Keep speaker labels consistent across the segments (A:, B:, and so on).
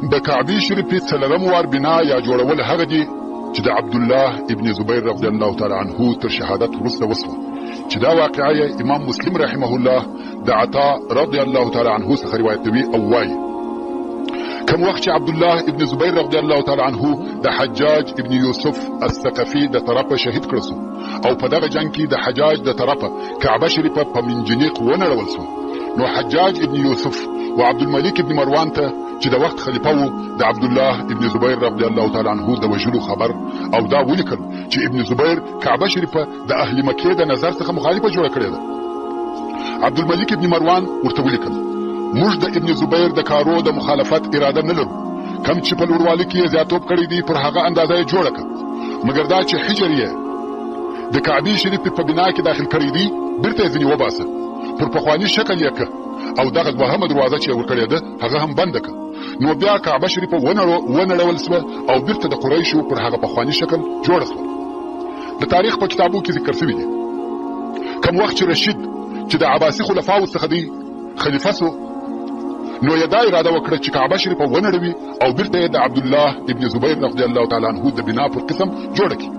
A: د کعبې شریفې څلورم وار بنا یا جوړول هغه دي چې د عبدالله ابن زبیر رضی الله تعالی عنه تر شهادت وروسته وسوه، چې دا واقعه یې امام مسلم رحمه الله د عطا رضی الله تعالی عنه څخه روایت کوي او وایي: کوم وخت چې عبدالله ابن زبیر رضی الله تعالی عنه د حجاج ابن یوسف الثقفي د طرفه شهید کړل سو او په دغه جنګ کې د حجاج د طرفه کعبه شریفه په منجنیق ونړول سوه، نو حجاج ابن یوسف و عبدالملک ابن مروان ته چې د وخت خلیفه و د عبدالله ابن زبیر رضی الله تعالی عنه د وژلو خبر او دا ولیکل چې ابن زبیر کعبه شریفه د اهل مکې د نظر څخه مخالفه جوړه کړې ده. عبدالملک ابن مروان ورته ولیکل: موږ د ابن زبیر د کارو د مخالفت اراده نه لرو، کم چې په لوړوالي کې یې زیاتوب کړی دی پر هغه اندازه یې جوړه کړه، مګر دا چې حجر یې د کعبې شریفې په بنا کې داخل کړی دی بیرته یې ځینې وباسه، پر پخواني شکل یې که او دغه دوهمه دروازه چې یې ورکړې ده هغه هم بنده که. نو بیا کعبه شریفه ونړول سوه او بیرته د قریشو پر هغه پخواني شکل جوړه سوه. د تاریخ په کتابو کې ذکر سوي دي کوم وخت چې رشید چې د عباسي خلفاو څخه دی خلیفه سو، نو یې دا اراده وکړه چې کعبه شریفه ونړوي او بیرته یې د عبدالله ابن زبیر رضی الله تعالی عنه د بنا پر قسم جوړه کړي.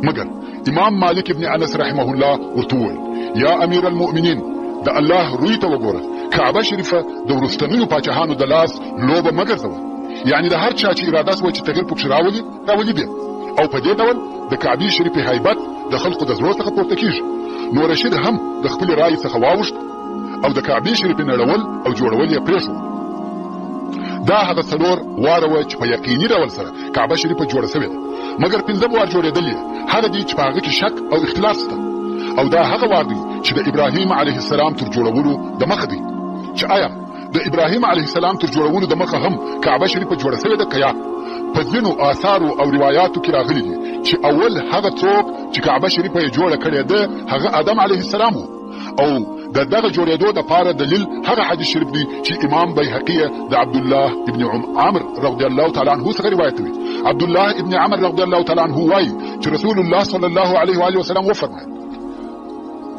A: مګر امام مالک ابن انس رحمه الله ورته وویل: یا امیر المؤمنین، د الله روی ته وګوره، کعبه شریفه د وروستنیو پاچاهانو د لاس لوبه مه ګرځوه، یعنې د هر چا چې اراده سوه چې تغیر پکښې راولي راولي بې، او په دې ډول د کعبې شریفې هیبت د خلقو د زړو څخه پورته کیږي. نو رشید هم د خپلې رایې څخه واوښت او د کعبې شریفې نړول او جوړول یې پرېښول. دا هغه څلور واره وه چې په یقیني ډول سره کعبه شریفه جوړه شوې ده، مګر پنځم وار جوړېدل یې هغه دي چې په هغه کې شک او اختلاف شته، او دا هغه وار دی چې د ابراهیم علیه السلام تر جوړولو د مخه دی، چې آیا د ابراهیم علیه السلام تر جوړولو د مخه هم کعبه شریفه جوړه شوې ده که یا؟ په ځینو آثارو او روایاتو کې راغلي دي چې اول هغه څوک چې کعبه شریفه یې جوړه کړې ده هغه آدم علیه السلام و، او د دغه جوړېدو دپاره دلیل هغه حدیث شریف دی چې امام بیهقي د عبدالله ابن عمر رضی الله تعالی عنه څخه روایت کوي. عبدالله ابن عمر رضی الله تعالی عنه وایي چې رسول الله صلی الله علیه وآله وسلم وفرمایل: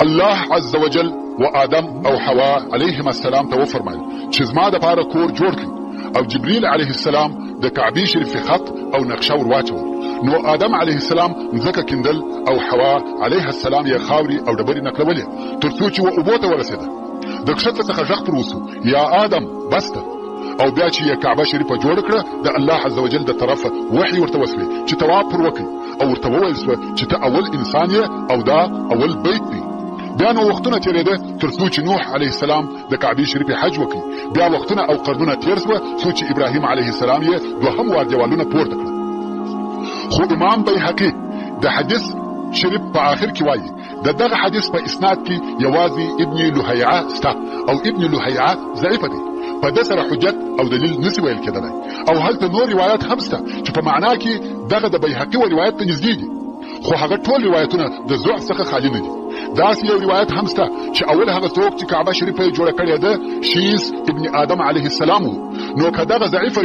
A: الله عز وجل و آدم او حوا علیهما السلام ته وفرمایل چې زما دپاره کور جوړ کړئ، او جبریل علیه السلام د کعبې شریفې خط او نقشه ور واچول. نو آدم علیه السلام مځکه کیندل او حوا علیه السلام یې خاورې او ډبرې نقلولې تر څو چې و اوبو ته ورسېده. د کښته څخه غږ پر وسو: یا آدم بس ده. او بیا چې یې کعبه شریفه جوړه کړه د الله عز وجل د طرفه وحي ورته وسوې چې طواف پر وکړي، او ورته وویل سوه چې ته اول انسان یې او دا اول بیت دی. بیا نو وختونه تېرېده تر څو چې نوح علیه السلام د کعبې شریفې حج وکړي. بیا وختونه او قرنونه تېر سوه څو چې ابراهیم علیه السلام یې دوهم وار دیوالونه پورته کړه. خو امام بیهقي د حدیث شریف په آخر کې وایي د دغه حدیث په اسناد کې یوازې ابن لهیعه سته او ابن لهیعه ضعیفه دی، په ده سره حجت او دلیل نسی ویل کېدلی. او هلته نور روایت هم سته چې په معنا کې دغه د بیهقي و روایت ته نږدې دي، خو هغه ټول روایتونه د ضعف څخه خالي نه دي. داسې یو روایت هم سته چې اول هغه څوک چې کعبه شریفه یې جوړه کړې ده شیس ابن آدم علیه السلام و. نو که دغه ضعیف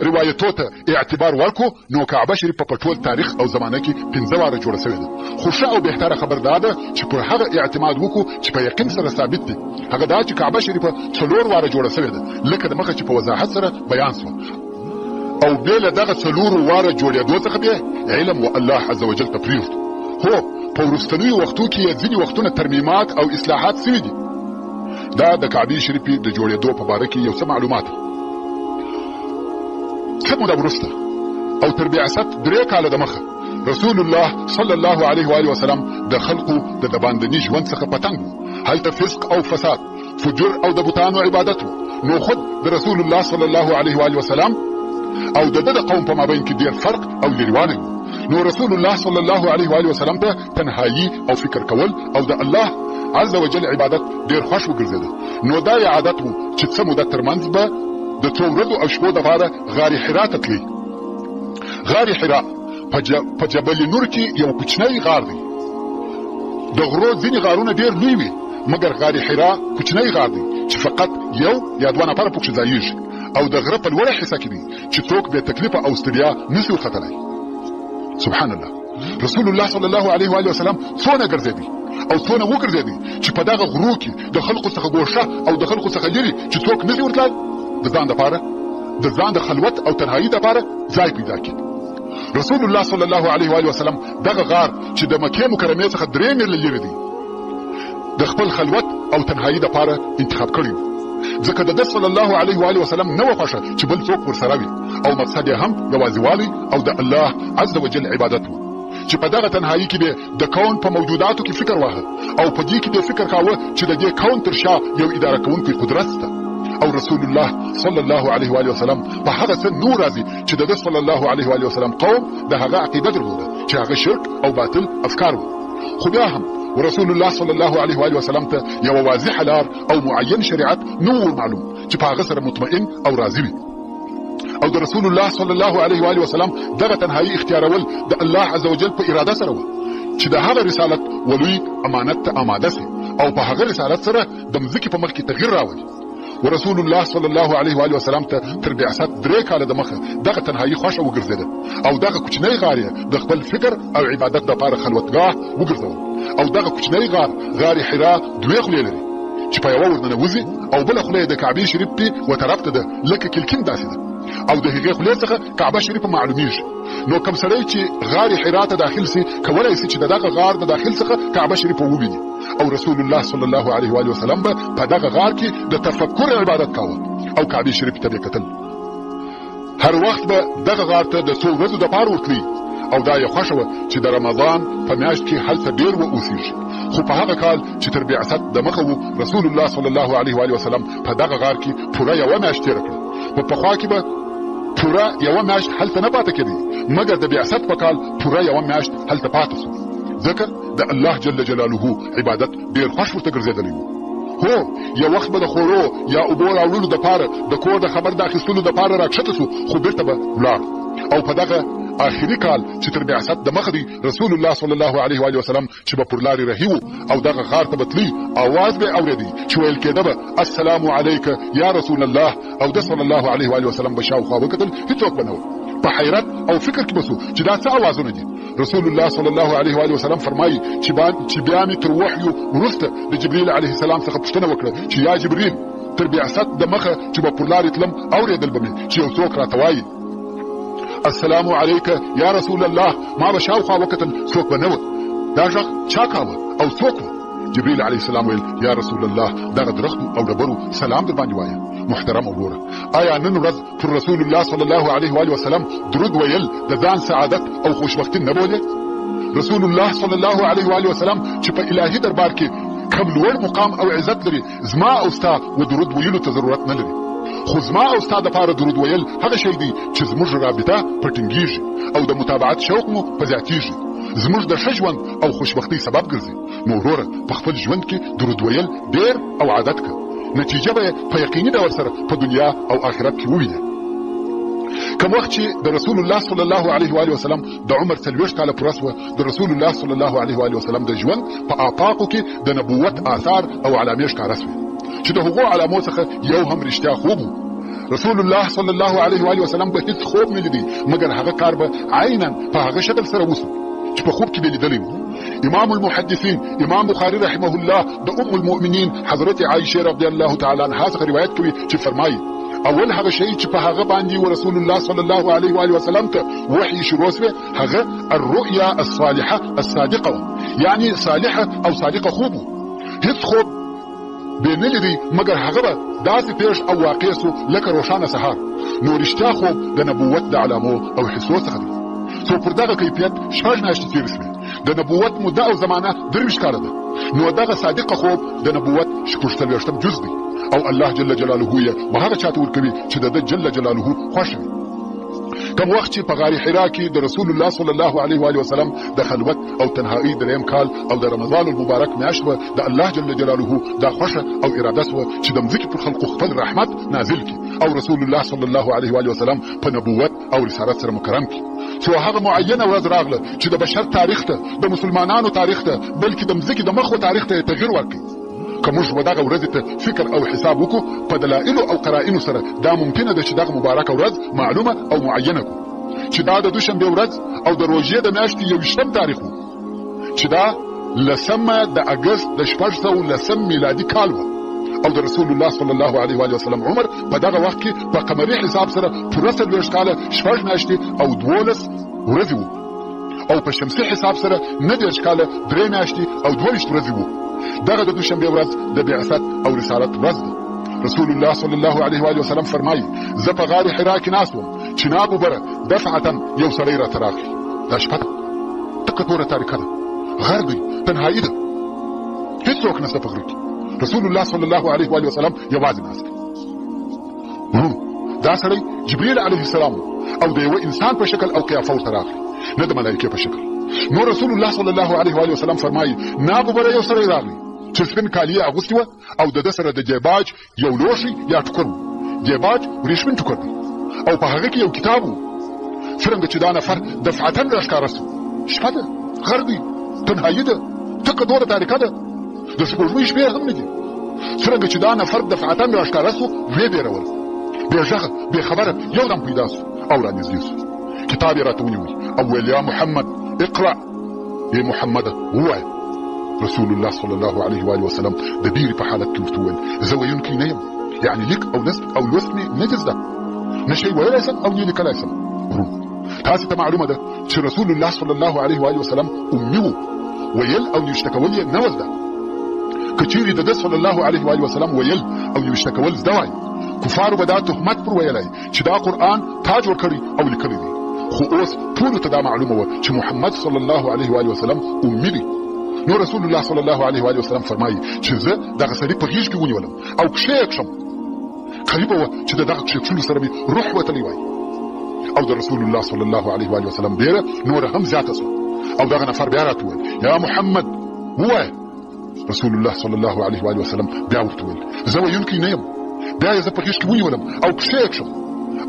A: روایتو ته اعتبار ورکړو نو کعبه شریفه په ټول تاریخ او زمانه کې 5 واره جوړه شوې ده. خو ښه او بهتره خبر دا ده چې پر هغه اعتماد وکړو چې په یقین سره ثابت دي، هغه دا چې کعبه شریفه 4 واره جوړه شوې ده، لکه د مخه چې په وضاحت سره بیان سوه. او بې له دغه 4 واره جوړېدو څخه بې علم و الله عز وجل ته پرېږدو. هو په وروستنیو وختو کې یې ځینې وختونه ترمیمات او اصلاحات سوي دي. دا د کعبې شریفې د جوړېدو په باره کې یو څه معلومات. څه موده وروسته او تر بعثت 3 کاله د مخه رسول الله صلی الله علیه وآله وسلم د خلقو د دباندني ژوند څخه په تنګ و. هلته فسق او فساد، فجور او د بتانو عبادت و. نو خود د رسول الله صلی الله علیه وآله وسلم او د ده د قوم په مابین کې ډېر فرق او لرېوالی و. نو رسول الله صلی الله علیه وآله وسلم ته تنهایی او فکر کول او د الله عز وجل عبادت ډېر خوښ وګرځېده. نو دا یې عادت و چې څه موده ترمنځ به د څو ورځو او شپو دپاره غار حرا ته تلی. غار حرا په جبل نور کې یو کوچنی غار دی. د غرو ځینې غارونه ډېر لوی وي، مګر غار حرا کوچنی غار دی چې فقط 1 یا 2 نفره پکښې ځایېږي او د غره په لوړه حصه کې دی چې څوک بې تکلیفه او ستړیا نشي ورختلی. سبحان الله. رسول الله صلی الله علیه وآله وسلم څونه ګرځېدی او څونه وګرځېدی چې په دغه غرو کې د خلکو څخه ګوښه او د خلکو څخه لرې چې څوک نشي ورتلای د ځان دپاره د ځان د خلوت او تنهایی دپاره ځای پیدا کړي. رسول الله صلی الله علیه و وسلم دغه غار چې د مکې مکرمې څخه 3 میله لرې دی د خپل خلوت او تنهایی دپاره انتخاب کړی و، ځکه د ده صلی الله علیه و وسلم نه وه خوښه چې بل څوک ورسره وي، او مقصد یې هم یوازېوالی او د الله عز وجل عبادت و، چې په دغه تنهایی کې به د کون په موجوداتو کې فکر واهه او په دې کې به فکر کاوه چې د دې کون تر شا یو اداره کوونکی قدرت شته. او رسول الله صلی الله علیه و وسلم په هغه څه نور راځي چې د ده صلی الله علیه و وسلم قوم د هغه عقیده درلوده چې هغه شرک او باطل افکار وو. خو بیا هم رسول الله صلی الله علیه و وسلم ته یوه واضحه لار او معین شریعت نه و معلوم چې په هغه سره مطمئن او راضي وي. او د رسول الله صلی الله علیه و وسلم دغه تنهایی اختیارول د الله عز وجل په اراده سره وه چې د هغه رسالت ولوی امانت ته آماده سي او په هغه رسالت سره د مځکې په مخ کې تغییر راولي. ورسول الله صلی الله علیه و وسلم ته تر بعثت 3 کاله د مخه دغه تنهایی خوښه وګرځېده او دغه کوچنی غار یې د خپل فکر او عبادت دپاره خلوتګاه وګرځول. او دغه کوچنی غار، غار حرا، 2 خولې لري چې په یوه ورننوځي او بله خوله یې د کعبې شریف پې و طرف ته ده، لکه کلکین داسې ده، او د هغې خولې څخه کعبه شریفه معلومیږي. نو کم سړی چې غار حرا ته داخل سي کولای سي چې د دغه غار د داخل څخه کعبه شریفه وویني. او رسول الله صلی الله علیه و وسلم به په دغه غار کې د تفکر عبادت کاوه او کعبې شریفې ته به کتل. هر وخت به دغه غار ته د څو ورځو دپاره ورتلی او دا یې خوښه وه چې د رمضان په میاشت کې هلته ډېر و اوسیږي. خو په هغه کال چې تر بعثت دمخه و رسول الله صلی الله علیه و وسلم په دغه غار کې پوره یوه میاشت تېره کړه. په پخوا کې به پوره یوه میاشت هلته نه پاته کېدی، مګر د بعثت په کال پوره یوه میاشت هلته پاته سو، ځکه د الله جل جلاله عبادت ډېر خوښ ورته ګرځېدلی و. هو، یو وخت به د خوړو یا اوبو راوړلو دپاره د کور د خبر د اخیستلو دپاره راکښته سو، خو بیرته به ولاړ. او په دغه آخري کال چې تر بعثت دمخه دی رسول الله صلی الله علیه و وسلم چې به پر لارې رهي و او دغه غار ته به تلی، آواز به یې اورېدی چې ویل کېده به السلام علیک یا رسول الله، او ده صلی الله علیه و وسلم به شاوخوا وکتل، هیڅوک به نه و. په حیرت او فکر کې به سو چې دا څه آوازونه دي. رسول الله صلی الله علیه و وسلم فرمایي چې بیا مې تر وحیو وروسته د جبریل علیه السلام څخه پوښتنه وکړه چې یا جبریل، تر بعثت د مخه چې به پر لارې تلم اورېدل به مې چې یو څوک راته وایي السلام علیک یا رسول الله، ما به شاوخوا وکتل څوک به نه و، دا غږ چا کاوه او څوک و؟ جبریل علیه السلام ویل یا رسول الله، دغه درختو او ډبرو سلام در باندې وایه. محترم وروره، آیا نن ورځ پر رسول الله صلی الله علیه و وسلم درود ویل د ځان سعادت او خوشبختي نه بولې؟ رسول الله صلی الله علیه و وسلم چې په الهي دربار کې کوم لوړ مقام او عزت لري، زما او ستا و درود ویلو ته ضرورت نه لري. خو زما او ستا دپاره درود ویل هغه شی دی چې زموږ رابطه په ټینګیږي او د متابعت شوق مو په زیاتیږي، زموږ د ښه ژوند او خوشبختۍ سبب ګرځي. نو وروره، په خپل ژوند کې درود ویل ډېر او عادت کړه، نتیجه به یې په یقیني ډول سره په دنیا او آخرت کې ووینې. کوم وخت چې د رسول الله صلی الله علیه و وسلم د عمر 40 کاله پوره سوه، د رسول الله صلی الله علیه و وسلم د ژوند په آفاقو کې د نبوت آثار او علامې ښکاره سوې چې د هغو علامو څخه یو هم رښتیا خوب و. رسول الله صلی الله علیه و وسلم به هیڅ خوب نه لیدی، مګر هغه کار به عینا په هغه شکل سره وسو چې په خوب کې به لیدلی و. امام المحدثین امام بخاری رحمه الله د ام المؤمنین حضرت عایشه رضی الله تعالی عنها څخه روایت کوي چې فرمایي اول هغه شی چې په هغه باندې و رسول الله صلی الله علیه و وسلم ته وحی شروع سوه هغه الرؤيا الصالحه الصادقه وه، یعنی صالحه او صادقه خوب و. هیڅ خوب به نه لیدی، مګر هغه به داسې پېښ او واقع سو لکه روښانه سهار. نو رښتیا خوب د نبوت د علامو او حصو څخه دی. څو پر دغه کیفیت 6 میاشتې تېرې سوې. د نبوت موده او زمانه 23 کاله ده. نو دغه صادقه خوب د نبوت 46 جز دی او الله جل جلاله یې و هغه چاته ورکوي چې د ده جل جلاله خوښ وي. کوم وخت چې په غار حرا کې د رسول الله صلی الله علیه و وسلم د خلوت او تنهایی دریم کال او د رمضان المبارک میاشت وه، د الله جل جلاله دا خوښه او اراده سوه چې د مځکې پر خلقو خپل رحمت نازل کړي او رسول الله صلی الله علیه و وسلم په نبوت او رسالت سره مکرم کړي. څو هغه معینه ورځ راغله چې د بشر تاریخ ته، د مسلمانانو تاریخ ته، بلکې د مځکې د مخ و تاریخ ته یې تغییر ورکړ. که موږ و دغه ورځې ته فکر او حساب وکړو، په دلایلو او قرائنو سره دا ممکنه ده چې دغه مبارکه ورځ معلومه او معینه کړو چې دا د دوشنبې ورځ او د روژې د میاشتې 21 تاریخ و چې دا لسمه د اګست د 610 میلادي کال و. او د رسول الله صلی الله علیه و وسلم عمر په دغه وخت کې په قمري حساب سره پوره 40 کاله، 6 میاشتې او 12 ورځې وو، او په شمسي حساب سره 39 کاله، 3 میاشتې او 22 ورځې وو. دغه د دوشنبې ورځ د بعثت او رسالت ورځ ده. رسول الله صلی الله علیه و وسلم فرمایي: زه په غار حرا کې ناست وم چې ناببره دفعتا یو سړی راته راغی. دا شپه ده، تکه توره تاریکه ده، غر دی، تنهایی ده، هیڅوک نشته په غره کې. رسول الله صلی الله علیه و وسلم یوازې ناست دی. وروڼو، دا سړی جبریل علیه السلام او د یوه انسان په شکل او قیافه ورته راغی، نه د ملایکې په شکل. نو رسول الله صلی الله علیه و وسلم فرمایي: ناببره یو سړی راغی چې سپین کالي یې اغوستي وه او د ده سره د دیباج یو لوښی یا ټوکر و. دیباج وریښمین ټوکر دی او په هغه کې یو کتاب و. څرنګه چې دا نفر دفعتا راښکاره سو، شپه ده، غر دی، تنهایی ده، تکه توره تاریکه ده، د سپوږمۍ شپې هم نه دي. څرنګه چې دا نفر دفعتا راښکاره سو، ویې بېرول، بې غږه بې خبره یو دم پیدا سو او رانږدې سو. کتاب یې راته ونیوی او ویل: یا محمد اقرأ، ای محمده ووایه. رسول الله صلی الله علیه و وسلم د بیرې په حالت کې ورته وویل: زه ویونکی نه یم، یعنې لیک او لوست مې نه دي زده، نه شی ویلی سم او نه لیکلی سم. وروڼو، تاسې ته معلومه ده چې رسول الله صلی الله علیه و وسلم امي و، ویل او نوشته کول یې نه وه زده. که چیرې د ده صلی الله علیه و وسلم ویل او نوشته کول زده وای، کفارو به دا تهمت پر ویلی چې دا قرآن تا جوړ کړی او لیکلی دی. خو اوس ټولو ته دا معلومه وه چې محمد صلی الله علیه و وسلم امي دی. نو رسول الله صلی الله علیه و وسلم فرمایي چې زه دغه سړي په غېږ کې ونیولم او کښې یې کړم. قریبه وه چې د دغه کښې سره مې روح وتلی وای. او د رسول الله صلی الله علیه و وسلم بیره نوره هم زیاته سوه. او دغه نفر بیا راته وویل: یا محمد ووایه. رسول الله صلی الله علیه و وسلم بیا ورته وویل: زه ویونکی نه یم. بیا یې زه په غېږ کې ونیولم او کښې یې کړم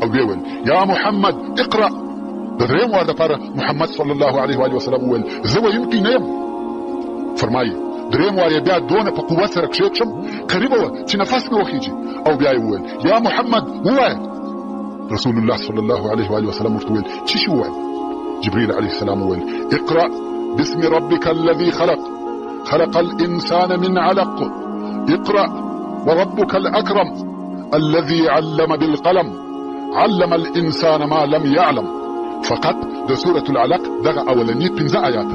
A: او ویې ویل: یا محمد اقرأ. د درېیم وار دپاره محمد صلی الله علیه و وسلم وویل: زه ویونکی نه یم. فرمایي درېیم وار یې بیا دونه په قوت سره کښې کړم، قریبه وه چې نفس مې وخیږي. او بیا یې وویل: یا محمد ووایه. رسول الله صلی الله علیه و وسلم ورته وویل: څه شي ووایم؟ جبريل عليه السلام وویل: اقرأ باسم ربك الذي خلق، خلق الإنسان من علق، اقرأ وربك الأكرم الذي علم بالقلم، علم الإنسان ما لم يعلم. فقط د سورة العلق دغه اولني 5 آیات،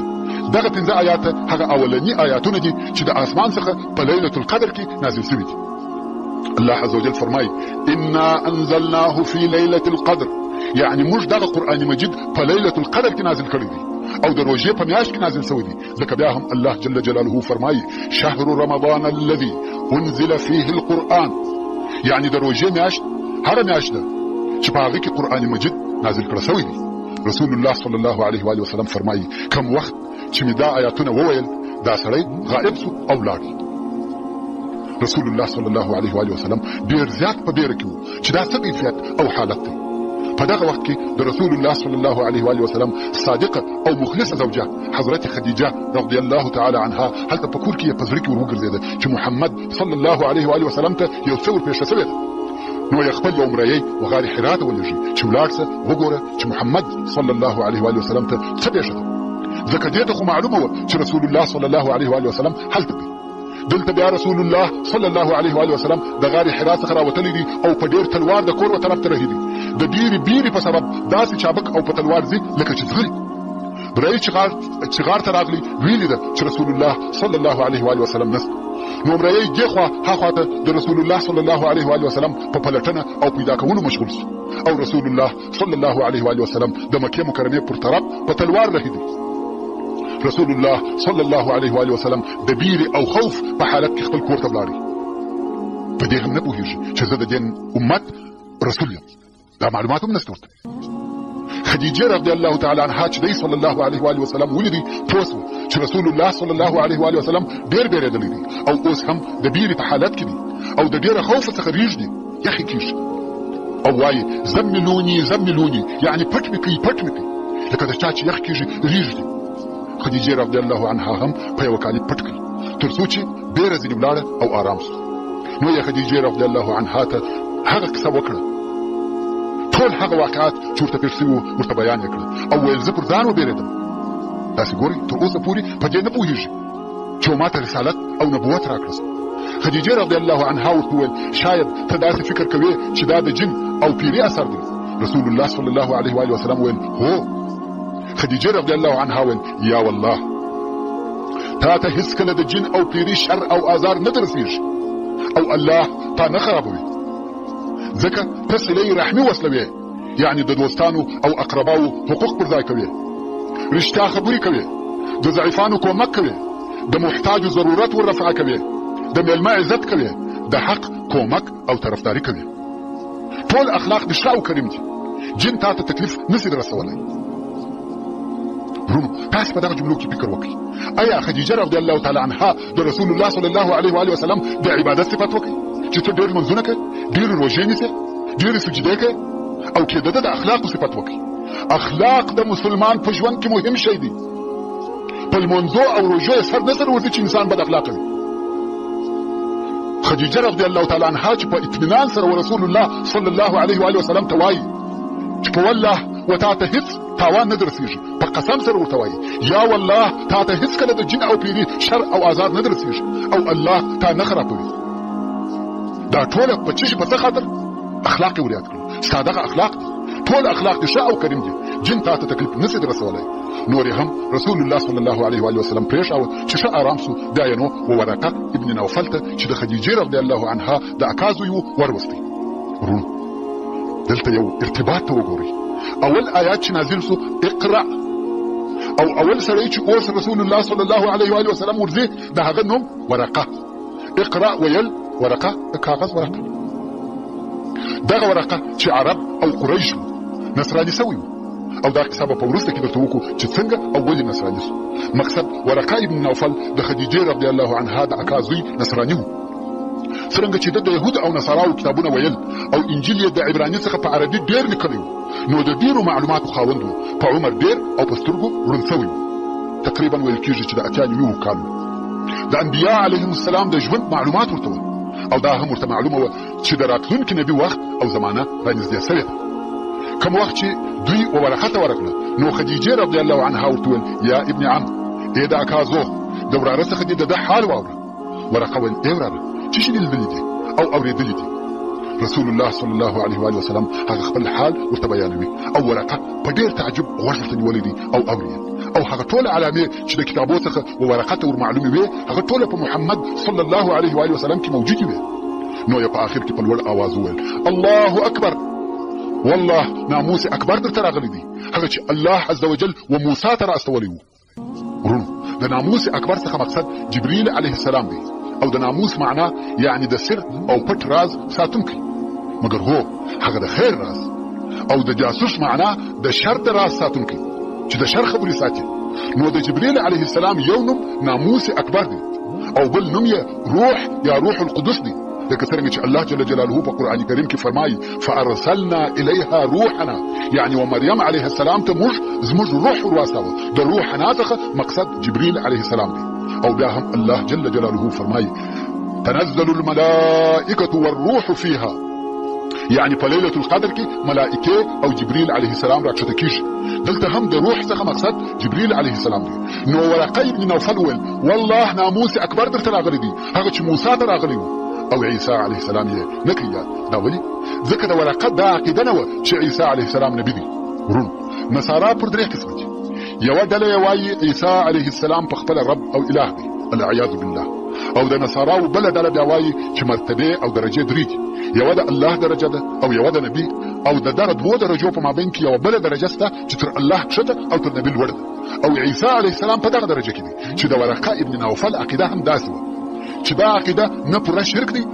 A: دغه 5 آیات هغه اولني آیاتونه دي چې د آسمان څخه په لیلة القدر کې نازل شوي دي. الله عز وجل فرمایي: انا انزلناه في ليلة القدر، یعنې موږ دغه قرآن مجید په لیلة القدر کې نازل کړی دی او د روژې په میاشت کې نازل شوی دی. ځکه بیا هم الله جل جلاله فرمایي: شهر رمضان الذي انزل فيه القرآن، یعنې د روژې میاشت هغه میاشت ده چې په هغه کې قرآن مجید نازل کړی شوی دی. رسول الله صلی الله علیه و وسلم فرمایي: کم وخت چې مې دا آیاتونه وویل، دا سړی غایب سو او لاړ. رسول الله صلی الله علیه و وسلم ډیر زیات په بیره کې و چې دا څه کیفیت او حالت دی. په دغه وخت کې د رسول الله صلی الله علیه و وسلم صادقه او مخلصه زوجه حضرت خدیجه رضی الله تعالی عنها هلته په کور کې یې په زړه کې ور وګرځېده چې محمد صلی الله علیه و وسلم ته یو څه ورپېښه شوې ده. نو یې خپل یو مریی و غار حرا ته ولېږي چې ولاړ سه وګوره چې محمد صلی الله علیه و وسلم ته څه پېښه ده، ځکه دې ته خو معلومه وه چې رسول الله صلی الله علیه و وسلم هلته دی. دلته بیا رسول الله صلی الله علیه و وسلم د غار حرا څخه راوتلی دی او په ډېر تلوار د کور و طرف ته رهي دی. د ډېرې بیرې په سبب داسې چابک او په تلوار ځي لکه چې ځغلي. مریی چې غار ته راغلی ویلي ده چې رسول الله صلی الله علیه و وسلم نشته. نو مریی دې خوا ها خوا ته د رسول الله صلی الله علیه و وسلم په پلټنه او پیدا کولو مشغول سو او رسول الله صلی الله علیه و وسلم د مکې مکرمې پر طرف په تلوار رهي دی. رسول الله صلی الله علیه و وسلم د بیرې او خوف په حالت کې خپل کور ته ولاړی. په دې هم نه پوهېږي چې زه د دین امت رسول یم، دا معلومات هم نشته ورته. خدیجه رضی الله تعالی عنها چې دی صلی الله علیه و وسلم ولیدی، پوه سوه چې رسول الله صلی الله علیه و وسلم ډېر بېرېدلی دی او اوس هم د بیرې په حالت کې دی او د ډېره خوفه څخه رېږدي، یخې کېږي او وایي: زملوني زملوني، یعنې پټ مې کړئ پټ مې کړئ، لکه د چا چې یخ کېږي رېږدي. خدیجې رضی الله عنها هم په یوه کالي پټ کړ تر څو چې بیره ځینې ولاړه او آرام سو. نو یې خدیجې رضی الله عنها ته هغه قصه وکړه، ټول هغه واقعات چې ورته پېښ سوي وو ورته بیان یې کړه او ویل: زه پر ځان وبېرېدم. تاسې ګورئ تر اوسه پورې په دې نه پوهېږي چې ما ته رسالت او نبوت راکړه سو. خدیجې رضی الله عنها ورته وویل، شاید ته داسې فکر کوې چې دا د جن او پیري اثر دی. رسول الله صلی الله علیه وآله وسلم ویل، هو. خدیجې رضی الله عنها ویل، یا والله تا ته هیڅکله د جن او پیري شر او آزار نه درسیږي او الله تا نه خرابوي، ځکه ته صله رحمي وصلوې، یعنی د دوستانو او اقرباو حقوق پر ځای کوې، رښتیا خبرې کوې، د ضعیفانو کومک کوې، د محتاجو ضرورت ور رفع کوې، د میلمه عزت کوې، د حق کومک او طرفداري کوې. ټول اخلاق دې ښه او کریم دي، جن تا ته تکلیف نشي درسولی. وروڼو، تاسې په دغه جملو کې فکر وکړئ. ایا خدیجه رضی الله تعالی عنها د رسول الله صلی الله علیه و وسلم د عبادت صفت وکړي چې ته ډېر لمونځونه کوې، ډېرې روژې نیسې، ډېرې سجدې کوې، او که د ده د اخلاقو صفت وکړي؟ اخلاق د مسلمان په ژوند کې مهم شی دی. په لمونځو او روژو یې سر نه سره ورځي چې انسان بد اخلاقه وي. خدیجه رضی الله تعالی عنها چې په اطمینان سره ورسول الله صلی الله علیه و وسلم ته وایي چې په والله و تا ته هیڅ تاوان نه درسیږي، په قسم سره ورته وایي، یا والله تا ته هیڅکله د جن او پیري شر او آزار نه درسیږي او الله تا نه خرابوي. دا ټوله په څه شي، په څه خاطر؟ اخلاق یې وریاد کړل. ستا دغه اخلاق دي، ټول اخلاق دې ښه او کریم دي، جن تا ته تکلیف نه شي درسولی. نور یې هم رسول الله صلی الله علیه و وسلم پرېښاوه چې ښه آرام سو. بیا یې نو ورقه ابن نوفل ته چې د خدیجې رضی الله عنها د اکا زوی و وروستی. وروڼو، دلته یو ارتباط ته وګورئ. اول آیات چې نازل سو، اقرأ، او اول سړی چې اوس رسول الله صلی الله علیه و وسلم ورځي د هغه نوم ورقه. اقرأ ویل ورقه، د کاغذ ورقه. دغه ورقه چې عرب او قریش وو، نصراني سوی وو، او دا قصه به په وروسته کې درته وکړو چې څنګه او ولې نصراني سو. مقصد ورقه ابن نوفل د خدیجې رضی الله عنها د اکا زوی نصراني وو. څرنګه چې ده د یهود او نصاراو کتابونه ویل او انجیل یې د عبراني څخه په عربي ډېر لیکلی وو، نو د ډېرو معلوماتو خاوند وو. په عمر ډېر او په سترګو ړوند سوی وو. تقریبا ویل کیږي چې د 98 کالو د انبیا علیهم السلام د ژوند معلومات ورته وه، او دا هم ورته معلومه وه چې د راتلونکي نبي وخت او زمانه رانږدې سوې ده. کوم وخت چې دوی و ورقه ته ورغله، نو خدیجې رضی الله عنها ورته وویل، یا ابن عم، ای د اکا زو، د وراره څخه دې د ده حال واوره. ورقه ویل، ای وراره، څه شي دې لیدلي دي او اورېدلي دي؟ رسول الله صلی الله علیه و وسلم هغه خپل حال ورته بیانوي، او ورقه په ډېر تعجب غوږ ورته نیولی دی او اوري، او هغه ټوله علامې چې د کتابو څخه و ورقه ته ورمعلومې وې، هغه ټوله په محمد صلی الله علیه و وسلم کې موجودې وې. نو یې په آخر کې په لوړ آواز وویل، الله اکبر، والله ناموس اکبر درته راغلی دی، هغه چې الله عز وجل و موسی ته را استولی وو. وروڼو، د ناموس اکبر څخه مقصد جبریل علیه السلام دی، او د ناموس معنا یعنی د سر او پټ راز ساتونکی، مګر هو هغه د خیر راز، او د جاسوس معنا د شر د راز ساتونکی چې د شر خبرې ساتي. نو د جبریل علیه السلام یو نوم ناموس اکبر دی، او بل نوم یې روح یا روح القدس دی، لکه څرنګه چې الله جل جلاله په قرآن کریم کې فرمایي، فارسلنا الیها روحنا، یعنی و مریم علیه السلام ته موږ زموږ روح ورواستاوه. د روحنا څخه مقصد جبریل علیه السلام دی. او بیا هم الله جل جلاله فرمایي، تنزل الملائکة والروح فيها، یعنی په لیلة القدر کې ملائکه او جبریل علیه السلام راکښته کیږي. دلته هم د روح څخه مقصد جبریل علیه السلام دی. نو ورقه ابن نوفل وویل، والله ناموس اکبر درته راغلی دی، هغه چې موسی ته راغلی وو، او عیسی علیه السلام یې نه کوي یاد. دا ولې؟ ځکه د ورقه دا عقیده نه وه چې عیسی علیه السلام نبي دی. وروڼو، نصارا پر درې قسمه دي. یوه ډله یې وایي عیسی علیه السلام په خپله رب او اله دی، العیاذ بالله. او د نصاراو بله ډله بیا وایي چې مرتبې او درجې درې دي، یوه د الله درجه ده، او یوه د نبي، او د دغه دوو درجو په مابین کې یوه بله درجه شته چې تر الله کښته او تر نبي لوړه ده. او عیسی علیه السلام په دغه درجه کې دی، چې د ورقه ابن نوفل عقیده هم داسې وه، چې دا عقیده نه پوره شرک دی.